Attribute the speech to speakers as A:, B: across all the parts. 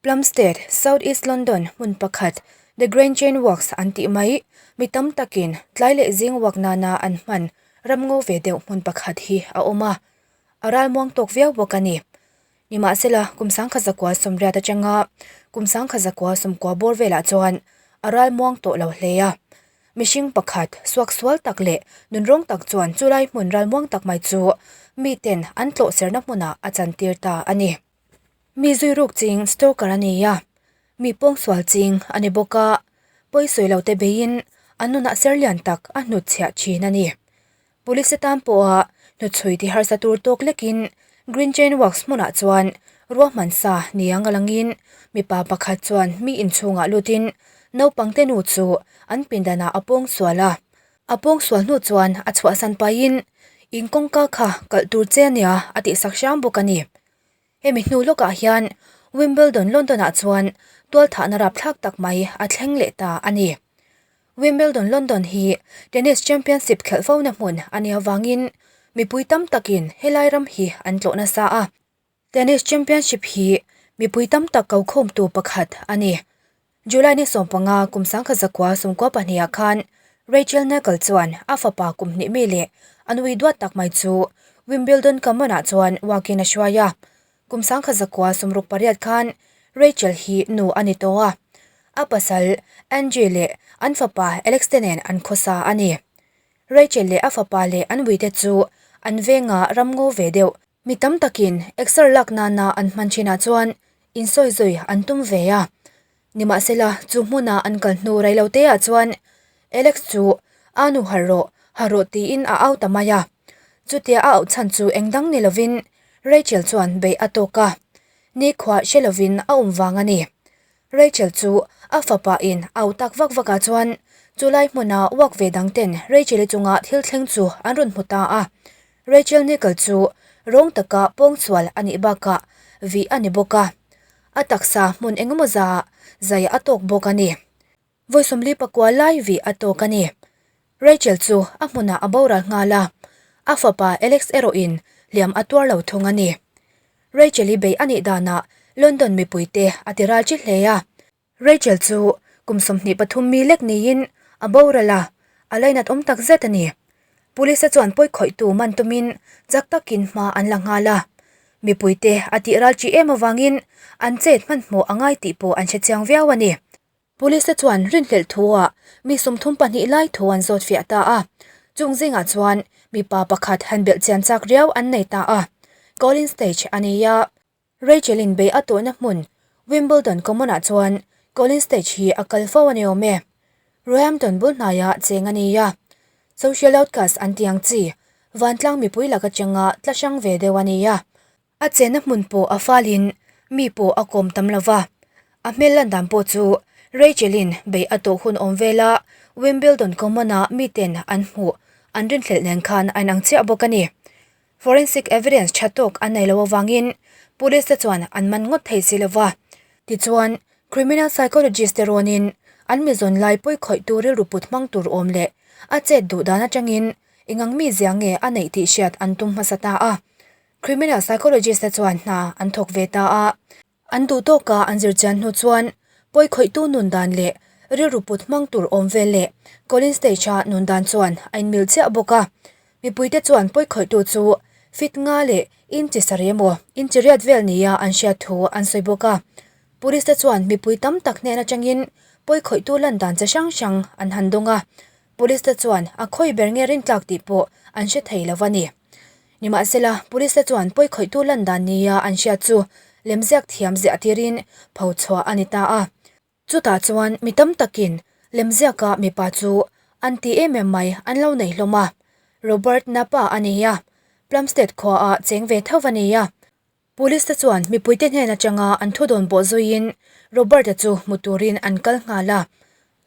A: Plumstead, South East London hmun pakhat The Grand Chain Walks an tih mai, mi tam takin tlai leh zing walk nana an hman ramngaw ve deuh hmun pakhat hi a awm a, a ralmuang tawk viau bawk a ni. Nimahsela, kum sangkhat zakua sawmriat atanga kum sangkhat zakua sawmkua bawr velah chuan a ralmuang tawh lo hle a. Mihring pakhat suaksual tak leh nunrawng tak chuan chulai hmun ralmuang tak mai chu miten an tlawhserna hmunah a chantir ta a ni. Mi zui ruk ching stalker a ni a, mi pawngsual ching a ni bawk a, pawisawi lo te beiin an nunah ser lian tak a hnutchhiah thin a ni. Police tan pawha hnutchhui ti harsa tur tawk lekin Green Chain Works hmunah chuan ruahman sa niang a langin mipa pakhat chuan mi inchhungah lutin naupangte nu chu an pindanah a pawngsual a. A pawngsual hnu chuan a chhuahsan pahin in kawngka kha kalh tur che ania a tihsak hram bawk a ni. Hemi hnu lawkah hian Wimbledon London-ah chuan tualthahna rapthlak tak mai a thleng leh ta a ni. Wimbledon London hi tennis championship khelh fona hmun a nih avangin mipui tam takin helai ram hi an tlawh nasa a. Tennis championship hi mipui tam tak ko khawmtu pakhat a ni. July ni 15 kum 1900 sawmkua pahnihah khan Rachel Nicholl chuan a fapa kum hnih mi leh a nui duat tak mai chu Wimbledon Common-ah chuan walk-in a hruai a. Kum 1968 khan Rachel hi nu a ni tawh a, a pasal Angie leh an fapa Alex te nen an khawsa a ni. Rachel leh a fapa leh an uite chu an venga ramngaw ve deuh. Mi tam takin exer lak nana an hman thinah chuan insawi zui an tum ve a. Nimahsela, chu hmuna an kal hnu rei lo teah chuan Alex chu a nu harh rawh, harh rawh tiin a au ta mai a. Chutia a auh chhan chu eng dang ni lovin Rachel chuan beih a tawk a, nikhua hre lovin a awm vang a ni. Rachel chu a fapa in au tak vak vak ah chuan chulai hmuna walk ve dang ten Rachel-i chunga thil thleng chu an rawn hmu ta a. Rachel Nichol chu rawng taka pawngsual a nih bakah vih a ni bawk a, a taksa hmun engemaw za zai a tawk bawk a ni. Vawi 44 lai vih a tawk a ni. Rachel chu a hmunah a boral nghal a, a fapa Alex erawhin hliam a tuar lo thung a ni. Rachel-i beih a nih danah London mipuite a ti ral chi hle a. Rachel chu kum 23 mi lek niin a boral a, a lainat awm tak zet a ni. Police-a chuan pawi khawihtu man tumin chak takin hma an la nghal a. Mipuite a tih ral chi em avangin an chet hmanhmawh a ngai tih pawh an hre chiang viau a ni. Police te chuan rinhlelh thu-ah mi 32 lai thu an zawt fiah ta a, chung zingah chuan mipa pakhat han belh chian chak riau an nei ta a. Colin Stage a ni a, Rachel-in bei a tawhna hmun Wimbledon Common-ah chuan Colin Stage hi a kal fo a ni awm e. Roehampton bul hnaiah cheng a ni a, social outcast an tih ang chi vantlang mipui lak atanga tla hrang ve deuh a ni a. A chenna hmun pawh a falin mi pawh a kawm tam lo va, a hmel lan dan pawh chu Rachel-in beih a tawh hun awm vela Wimbledon Common-a miten an hmuh an rinhlelh nen khan a inang chiah bawk a ni. Forensic evidence tha tawk an nei lo avangin police te chuan an man ngawt thei si lo va. Tichuan, criminal psychologist te rawnin an mizawn lai pawikhawihtu rilru put hmang tur awm leh a chet duh dan atangin engang mizia nge a neih tih hriat an tum hmasa ta a. Criminal psychologist te chuan hna an thawk ve ta a. An duh tawka an zir chian hnu chuan pawikhawihtu nun dan leh rilru put hmang tur awm vel leh Colin Stage-a nun dan chuan a inmil chiah bawk a. Mipuite chuan pawikhawihtu chu fit nga leh inchi sarih emaw inchi riat vel nia an hriat thu an sawi bawk a. Police te chuan mipui tam tak hnen atangin pawikhawihtu lan dan chi hrang hrang an han dawng a. Police te chuan a khawi ber nge rintlak tih pawh an hre thei lo a ni. Nimahsela, police te chuan pawikhawihtu lan dan nia an hriat chu lemziak thiam ziah tirin pho chhuah a ni ta a. Chutah chuan mi tam takin lemziaka mipa chu an ti em em mai an lo nei hlawm a. Robert Napa a ni a, Plumstead khuaah cheng ve tho a ni a. Police te chuan mipuite hnen atanga an thudawn bawh zuiin Robert-a chu hmu turin an kal nghal a.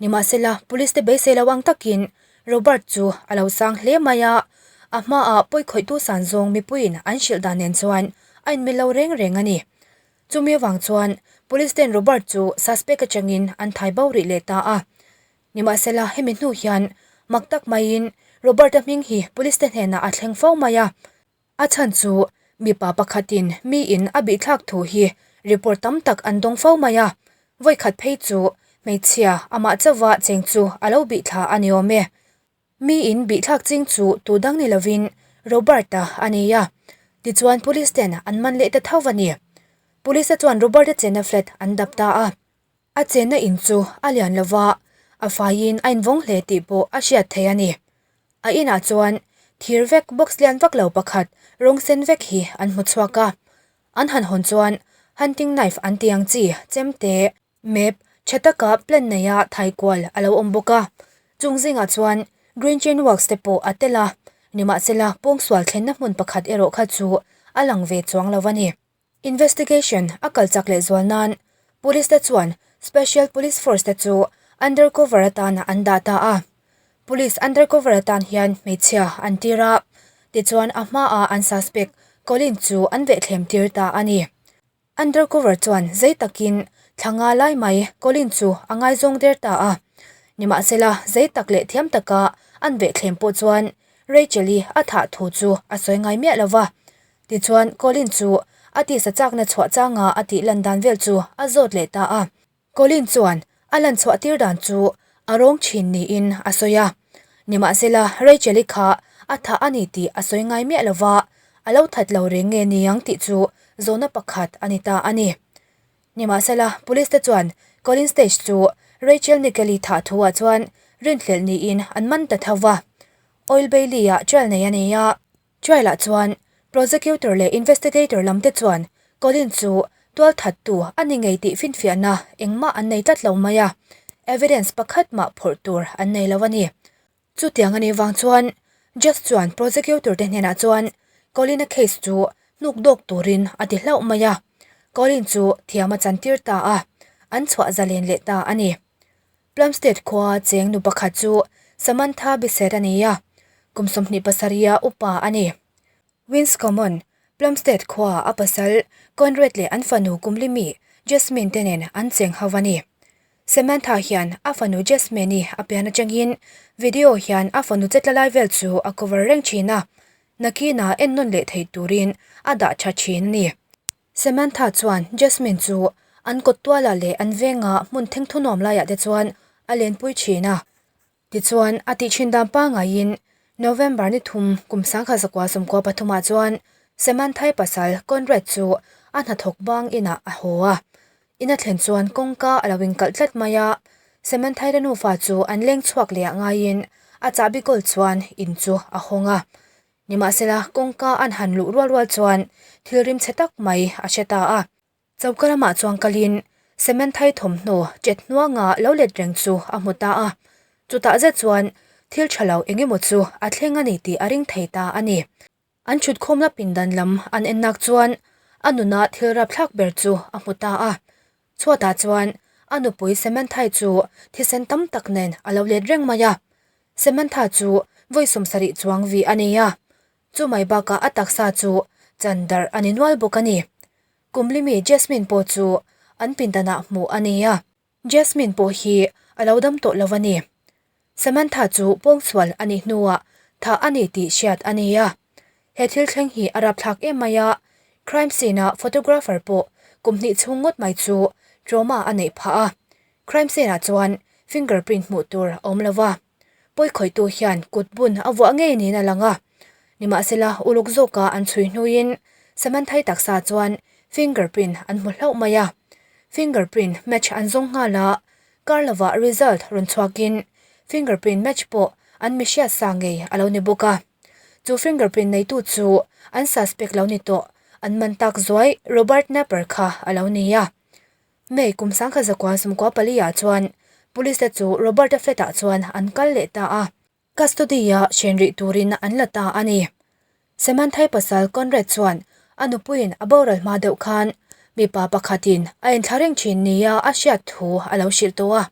A: Nimahsela, police te beisei lo ang takin Robert chu a lo sang hle mai a, a hmaah pawikhawihtu san zawng mipuiin an hrilh dan nen chuan a inmil lo reng reng a ni. Chumi avang chuan police ten Robert chu suspect atangin an thai bo rih leh ta a. Nimahsela, hemi hnu hian mak tak maiin Robert-a hming hi police te hnenah a thleng fo mai a. A chhan chu mipa pakhatin miin a bihthlak thu hi Report tam tak an dawng fo mai a, vawikhat phei chu hmeichhia amah chauha cheng chu a lo bihthla a ni awm e. Miin bihthlak ching chu tu dang ni lovin Robert-a a ni a, tichuan police ten an man leh ta tho a ni. Police te chuan Robert-a chenna flat an dap ta a, a chenna in chu a lian lo va, a faiin a invawng hle tih pawh a hriat theih a ni. A inah chuan thir vek box lian vak lo pakhat rawng sen vek hi an hmu chhuak a, an han hawn chuan hunting knife an tih ang chi chemte Map tha taka plan neia thai kual a lo awm bawk a, chung zingah chuan Green Chain Works te pawh a tel a, nimahsela pawngsual thlenna hmun pakhat erawh kha chu a lang ve chuang lo a ni. Investigation a kal chak leh zual nan Police te chuan Special Police Force te chu undercover atan an dah ta a, Police undercover atan hian hmeichhia an tir a, tichuan a hmaah an suspect Colin chu an vehthlem tir ta a ni. Undercover chuan zei takin thla nga lai mai Colin chu a ngaizawng der ta a. Nimahsela, zei tak leh thiam taka an vehthlem pawh chuan Rachel-i a thah thu chu a sawi ngai miah lo va. Tichuan, Colin chu a tisa chakna chhuah changa a tih lan dan vel chu a zawt leh ta a. Colin chuan a lan chhuah tir dan chu a rawng thin niin a sawi a. Nimahsela, Rachel-i kha a thah a ni tih a sawi ngai miah lo va, a lo that lo reng nge niang tih chu zawhna pakhat a ni ta a ni. Nimahsela, police te chuan Colin Stage chu Rachel Nickel-i thah thu ah chuan rinhlelh niin an man ta tho va. Oil Bailey-ah trial nei a nei a. Trial-ah chuan Prosecutor leh Investigator lam te chuan Colin chu tualthattu a ni ngei tih finfiahna engmah an nei tlat lo mai a, evidence pakhat mah phawrh tur an nei lo a ni. Chutiang a nih vang chuan Judge chuan Prosecutor te hnenah chuan Colin-a case chu hnuk dawk turin a ti hlauh mai a, Colin chu thiam a chantir ta a, an chhuah zalen leh ta a ni. Plumstead khua cheng nu pakhat chu Samantha Bissett a ni a, kum 27 a upa a ni. Wins Common, Plumstead khua a pasal Conrad leh an fanu kumlimi Jasmine te nen an cheng ho a ni. Samantha hian a fanu Jasmine-i a pian atangin video hian a fanu chetla lai vel chu a cover reng thin a, nakinah ennawn leh thei turin a dah tha thin a ni. Samantha chuan Jasmine chu an kawt tualah leh an venga hmun thengthaw laiah te chuan a lenpui thin a. Tichuan, a tih thin dan pangaiin November ni thum kum 1993 ah chuan Samantha-i pasal Conrad chu a hnathawk bang inah a haw a. In a thlen chuan kawngka a lo inkalh tlat mai a, Samantha-i te nufa chu an leng chhuak leh ah ngaiin a chahbi kawl chuan in chu a hawng a. Nimahsela, kawngka an han luh rual rual chuan thil rim chhe tak mai a hre ta a. Choka lamah chuan kalin Cement thai thawmhnaw chet hnuanga lo let reng chu a hmu ta a. Chutah zet chuan thil tha lo eng emaw chu a thleng a ni tih a ring thei ta a ni. An thutkhawmna pindan lam an en nak chuan a nuna thil rapthlak ber chu a hmu ta a. Chhuatah chuan a nupui Samantha-i chu thisen tam tak nen a lo let reng mai a. Samantha chu vawi 70 chuang vi a nei a, chu mai bakah a taksa chu chan darh a ni nual bawk a ni. Kum limi Jasmine pawh chu an pindanah hmuh a ni a, Jasmine pawh hi a lo dam tawh lo a ni. Samantha chu pawngsual a nih hnuah thah a ni tih hriat a ni a. He thil thleng hi a rapthlak em mai a, crime scene-a photographer pawh kum hnih chhung ngawt mai chu trauma a neih phah a. Crime scene-ah chuan fingerprint hmuh tur a awm lo va, pawikhawihtu hian kut bun a vuah ngei niin a lang a. Nimahsela, uluk zawka an chhui hnuin Samantha-i taksa chuan fingerprint an hmu hlauh mai a. Fingerprint match an zawng nghal a, Kar lovah result rawn chhuakin fingerprint match pawh an mi hriat sa ngei a lo ni bawk a. Chu fingerprint neitu chu an suspect lo ni tawh, an man tak zuai Robert Napper kha a lo ni a. May kum 1994 ah chuan police te chu Robert-a flat ah chuan an kal leh ta a. Custody-a hren rih turin an la ta a ni. Samantha-i pasal Conrad chuan a nupuiin a boral hma deuh khan mipa pakhatin a inthla reng thin nia a hriat thu a lo hrilh tawh a.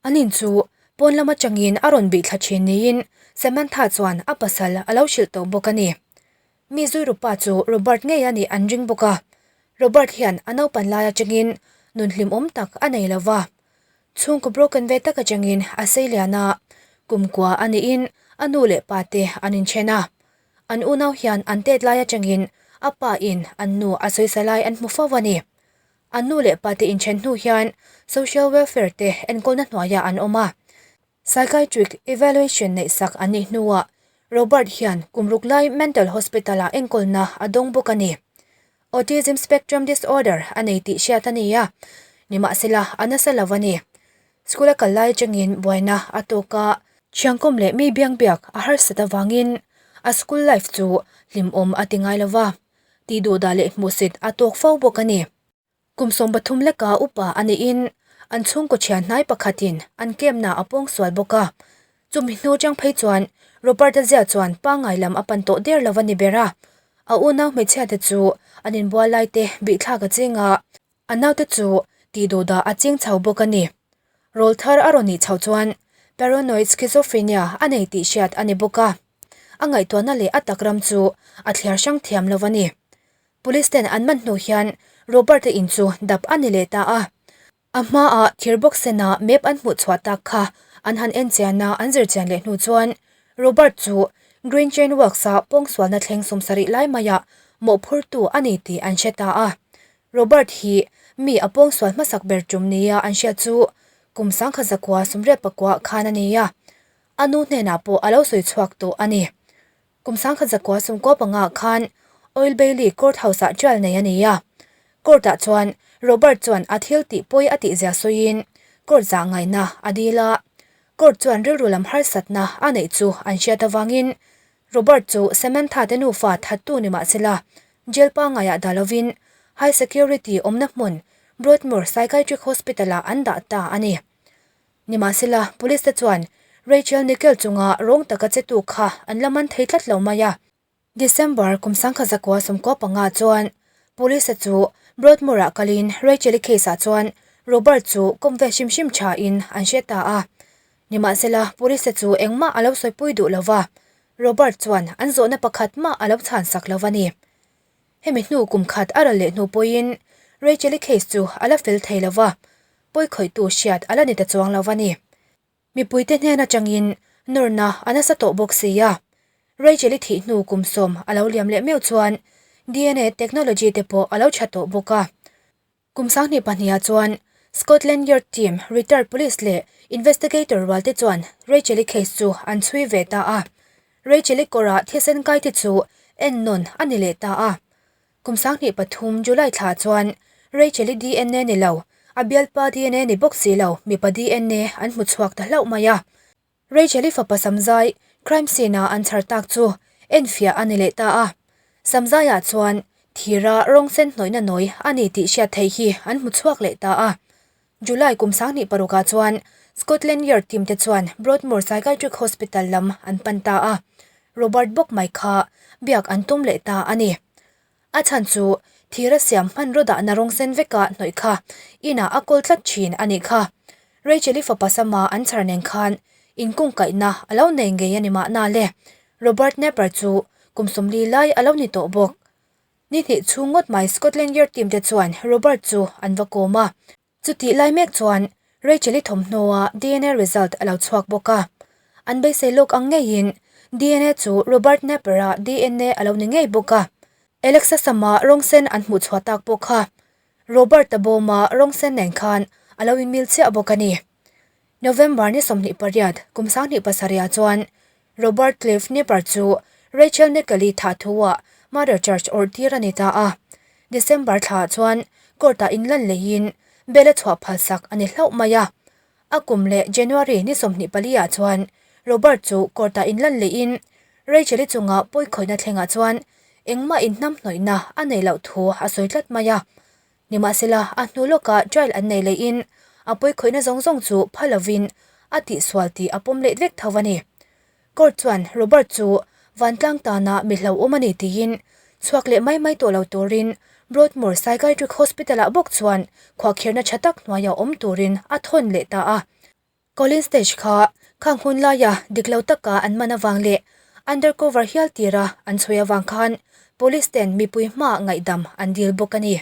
A: An in chu pawn lam atangin a rawn bih thla thin niin Samantha chuan a pasal a lo hrilh tawh bawk a ni. Mi zuirupa chu Robert ngei a nih an ring bawk a. Robert hian a naupan lai atangin nun hlimawm tak a nei lo va. Chhungkaw broken ve tak atangin a sei lian a, kumkua a niin a nu leh pa te an inthen a. An unau hian an tet lai atangin a pa in an nu a sawisa lai an hmu fo a ni. An nu leh pa te inthen hnu hian social welfare te enkawlna hnuaiah an awm a. Psychiatric evaluation neih sak an nih hnuah Robert hian kum ruk lai mental hospital-ah enkawlna a dawng bawk a ni. Autism spectrum disorder a nei tih hriat a ni a, nimahsela a nasa lo a ni. School a kal lai atangin buaina a tawk a, thiangkawm leh mi biangbiak a harsat avangin a school life chu hlimawm a ti ngai lo va, tihduhdah leh hmuhsit a tawk fo bawk a ni. Kum 13 leka upa a niin an chhungkaw thian hnai pakhatin an kemna a pawngsual bawk a. Chumi hnu atang phei chuan Robert-a zia chuan pangngai lam a pan tawh der lo a ni ber a. A unau hmeichhia te chu an inbual lai te bihthlak a ching a, a naute chu tihduhdah a ching chho bawk a ni. Rawl thar a rawn nih chhoh chuan paranoid schizophrenia a nei tih hriat a ni bawk a. A ngaihtuahna leh a takram chu a thliar hrang thiam lo a ni. Police ten an man hnu hian Robert-a in chu dap a ni leh ta a. A hmaah thir box sena map an hmuh chhuah tak kha an han en chian a, an zir chian leh hnu chuan Robert chu Green Chain Works-a pawngsualna thleng 70 lai maiah mawhphurtu a ni tih an hre ta a. Robert hi mi a pawngsual hmasak ber tum nia an hriat chu kum 1989 khan a ni a, a nu hnenah pawh a lo sawi chhuak tawh a ni. Kum 1995 khan Oil Bailey Court House-ah trial nei a ni a. Court-ah chuan Robert chuan a thil tih pawi a tihzia sawiin court zah ngaihna a dil a. Court chuan rilru lam harsatna a neih chu an hriat avangin Robert chu Samantha te nufa thattu ni mahsela jail pangaiah dah lovin high security awmna hmun Broadmoor Psychiatric Hospital-ah an dah ta a ni. Nimahsela, Police te chuan Rachel Nickell chunga rawng taka chetu kha an la man thei tlat lo mai a. December kum 1995 chuan Police te chu Broadmoor-ah kalin Rachel-i case-ah chuan Robert chu kawm ve hrim hrim thain an hre ta a. Nimahsela, Police te chu engmah a lo sawipui duh lo va, Robert chuan an zawhna pakhat mah a lo chhansak lo a ni. Hemi hnu kum khat a ral leh hnu pawhin Rachel-i case chu a la fel thei lo va, pawikhawihtu hriat a la ni ta chuang lo a ni. Mipuite hnen atangin nawrna a nasa tawh bawk si a, Rachel-i thih hnu kum 10 a lo liam leh meuh chuan DNA technology te pawh a lo tha tawh bawk a. Kum 2002 ah chuan Scotland Yard team, retired police leh investigator rual te chuan Rachel-i case chu an chhui ve ta a. Rachel-i kawrah thisen kai te chu ennawn a ni leh ta a. Kum 2003 July thla chuan Rachel-i DNA ni lo, a bialpa DNA ni bawk si lo mipa DNA an hmu chhuak ta hlauh mai a. Rachel-i fapa Samzai crime scene-a an chhar tak chu enfiah a ni leh ta a. Samzaiah chuan thira rawng sen hnawihna nawi a ni tih hriat theih hi an hmu chhuak leh ta a. July kum 2006 ah chuan Scotland Yard team te chuan Broadmoor Psychiatric Hospital lam an pan ta a. Robert bawk mai kha biak an tum leh ta a ni. A chhan chu thira siam hmanraw dahna rawng sen veka hnawih kha inah a kawl tlat thin a nih kha. Rachel-i fapa Sama an chhar nen khan inkungkaihna a lo nei ngei a ni mahna le. Robert Knepper chu kum 40 lai a lo ni tawh bawk. Ni hnih chhung ngawt mai Scotland Yard team te chuan Robert chu an va kawm a. Chutih lai mek chuan Rachel-i thawmhnaw-a DNA result a lo chhuak bawk a. An beisei lawk ang ngeiin DNA chu Robert Knepper-a DNA a lo ni ngei bawk a. Alexa sama rawng sen an hmuh chhuah tak pawh kha Robert-a bawma rawng sen nen khan a lo inmil chiah bawk a ni. November ni 28 kum 2007 ah chuan Robert Cliff Knepper chu Rachel Nickell-i thah thu-ah murder charge awrh tir a ni ta a. December thlaah chuan court-ah inlan leiin bail a chhuah phalsak a ni hlauh mai a. A kum leh January ni 24 ah chuan Robert chu court-ah inlan leiin Rachel-i chunga pawikhawihna thlengah chuan engmah inhnamhnawihna a nei loh thu a sawi tlat mai a. Nimahsela, a hnu lawkah trial an nei leiin a pawikhawihna zawng zawng chu pha lovin a tihsual tih a pawm leh vek tho a ni. Court chuan Robert chu vantlang tana mi hlauhawm a ni tiin chhuak leh mai mai tawh lo turin Broadmoor Psychiatric Hospital-ah bawk chuan khuahkhirhna tha tak hnuaia awm turin a thawn leh ta a. Colin Stage kha khang hun laia dik lo taka an man avang leh undercover hial tira an chhui avang khan police ten mipui hmaah ngaihdam an dil bawk a ni.